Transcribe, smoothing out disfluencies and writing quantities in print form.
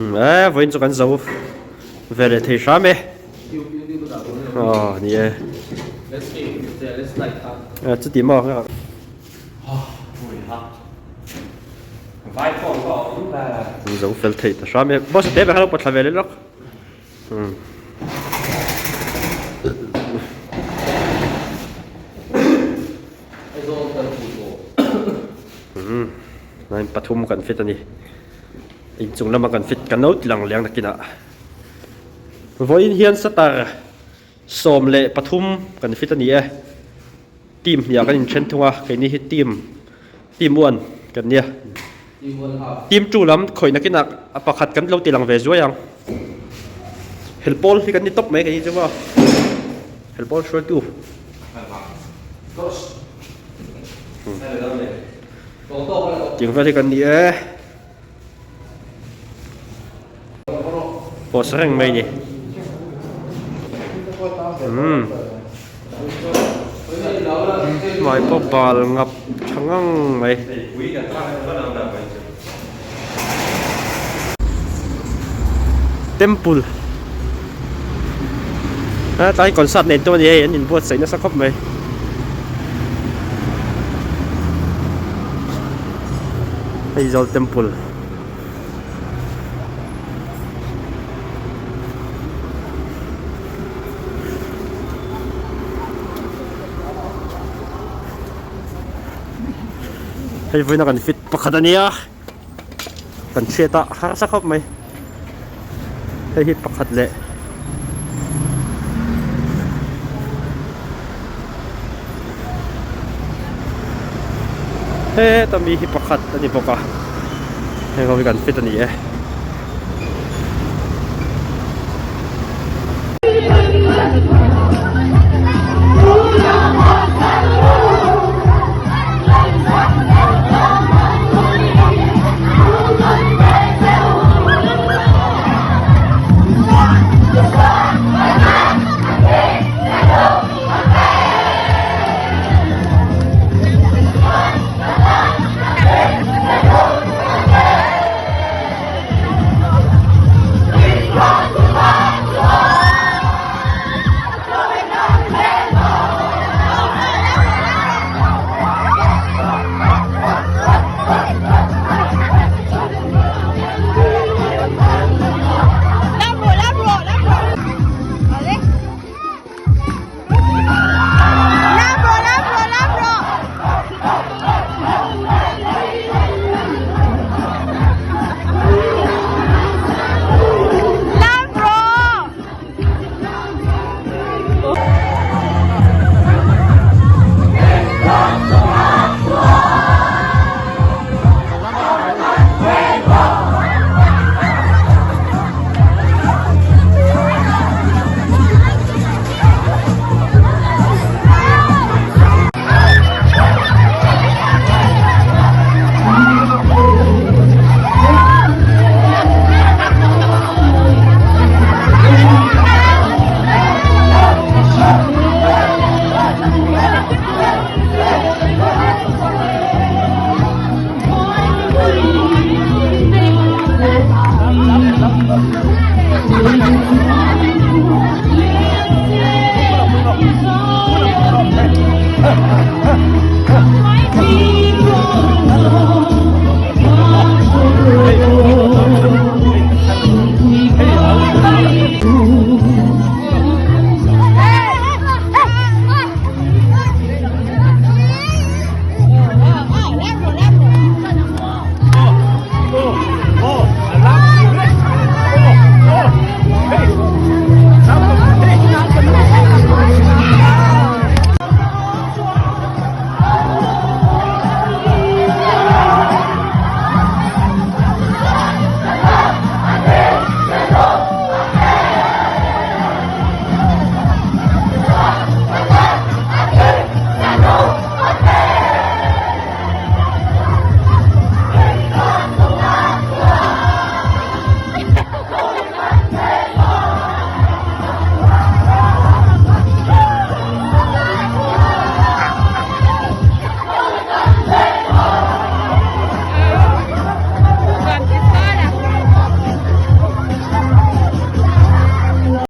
E vawiin chu kan zo ve leh thei hram e. Aw ni e. Chuti maw kan zo fel thei ta hram e. Boss te ber kha lo pawt thla ve leh lawk. Umm pathum kan fit a ni. Inchung lama kan fit kan lo ti lang leng nakinah vawiin hian satar 13 kan fit a ni e team hniah kan inthen thung a keini hi team team one kan nia team two lam khawih nakinah a pakhat kan lo ti lang ve zuai ang helpawl hi kan ni tawp mai keini chu maw helpawl hruaitu. Tiang vel hi kan ni e. Post reng mai ni. Umm. Hmai pawh bal ngap tha ngang mai. Temple. A tlai concert nei dawn a ni hei an inbuatsaih nasa khawp mai. Aizawl temple. Hei vawiin a kan fit pakhat a nia kan chhiat a harsa khawp mai hei hi pakhat leh heta mi hi pakhat a ni bawk a heng ho hi kan fit a ni e.